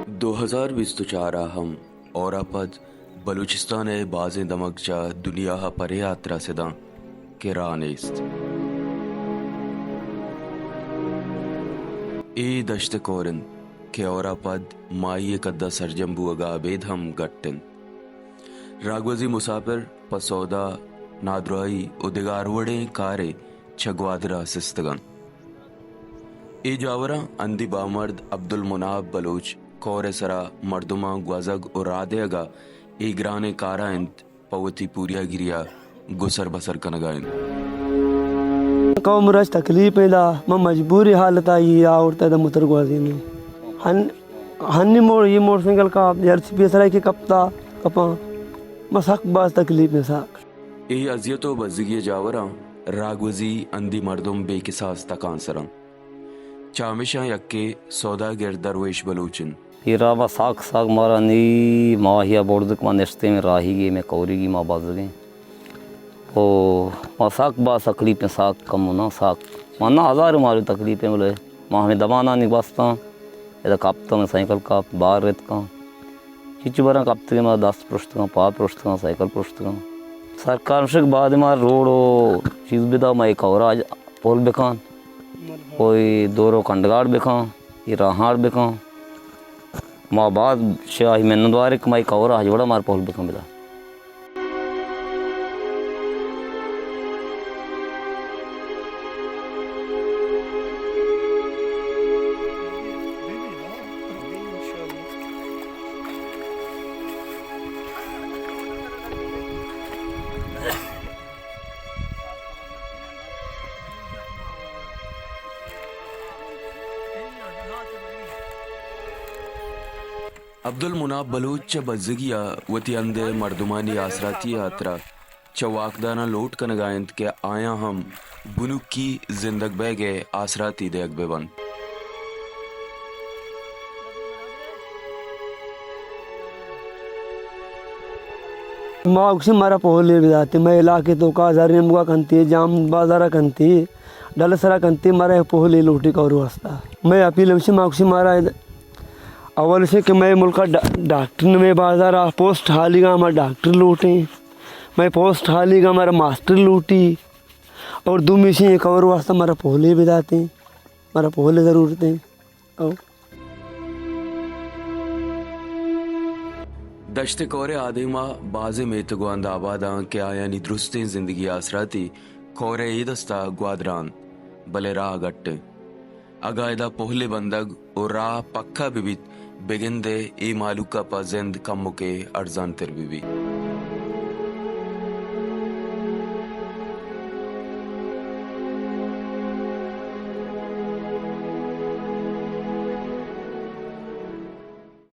دو ہزار بیست ءُ چار ءَ ہم ہور ءَ پد بلوچستان ءِ بازیں دمگ چہ دنیا ءَ پرے ءَ ترسداں کہ راہ نیست۔ اے دشت کور انت کہ ہور ءَ پد ماہی ءِ کد ءَ سرجم بوگ ءَ ابید ہم گٹ انت۔ راگوزی مساپر پہ سودا، نادراہی ءُ دگہ ہر وڑیں کارے چہ گوادر ءَ سستگ انت۔ اے جاوراں ہندی بامرد عبدالمناب بلوچ کور ءِ سرا مردماں گوزگ ءُ راہ دئیگ ءَ اے گرانیں کار ءَ انت پہ وتی پوریاگری ءَ گسر بسر کنگ ءَ انت۔ قوم رش تکلیف ایں دا، من مجبوری حالت ءَ آئی آورت ءَ دا موتر گوازینوں۔ ہن، ہنی موڑ، یہ موٹر سائیکل کا، یار چی پیسرا کہ کپتا، کپاں۔ من سک باز تکلیف ایں سک۔ اے اذیت ءُ بزگی ءِ جاوراں راگوزی ہندی مردم بے کساس تکانسر انت۔ چہ ہمیشاں یکے سوداگر درویش بلوچ انت۔ اے راہ ما ساک ساک مارا نی ماہیا بردک ما نشتیں راہیگی میں کوریگی ما بزگیں۔ او ما ساک با تکلیف ایں ساک کم نہ ساک۔ ما نہ ہزار مارو تکلیف ایں بلے ما ہمیں دمانانی بستاں۔ ادا کپتاں سائیکل کپت بار رتکاں۔ چچو براں کپتگیں ما دست پرشتگاں، پا پرشتگاں، سائیکل پرشتگاں۔ سرکار مشک بعد ما روڈ و چیز بدا ما اے کورا پول بکن۔ کوئی دورو کنڈگاڑ بکن، اے راہاڑ بکن۔ ما باز شاہی منتوار کہ ما اے کورا ہج وڑا مار پول بکن بدا۔ عبدالمناب بلوچ چہ بزگی ءَ وتی ہند ءِ مردمانی آسراتی ءِ ہاترا چہ واکداراں لوٹ کنگ ءَ انت کہ آیاں ہم بنکی زندگ بیگ ءِ آسراتی دئیگ بہ بنت۔ ما گوشیں مارا پہلے بداتے، مئے علاقے توکا زرین بگا کنتی، جام بازارا کنتی، ڈل سرا کنتی، مارا پہلے لوٹی کور واسطہ۔ مئے اپیل ہمشی ما گوشیں مارا اول سے کہ مئے ملکا ڈا-، ڈاکٹر نہ، مئے بازارا پوسٹ حالی گا ما ڈاکٹر لوٹیں، مئے پوسٹ حالی گا مارا ماسٹر لوٹی، اور دومی سے کور واسطہ مارا پہلے بداتے، مارا پہلے ضرورت ہے۔ او۔ دشت کور ءِ آدیم ءَ بازیں میتگ و ہند آباد آں کہ آیانی درستیں زندگی آسراتی کور ءِ اے دست ءَ گوادر آں، بلے راہ گٹ انت۔ اگاں ادا پہلے بندگ و راہ پکا بہ بیت، بگندئے اے مہلوک ءَ پہ زند کمکے ارزان تر بہ بیت۔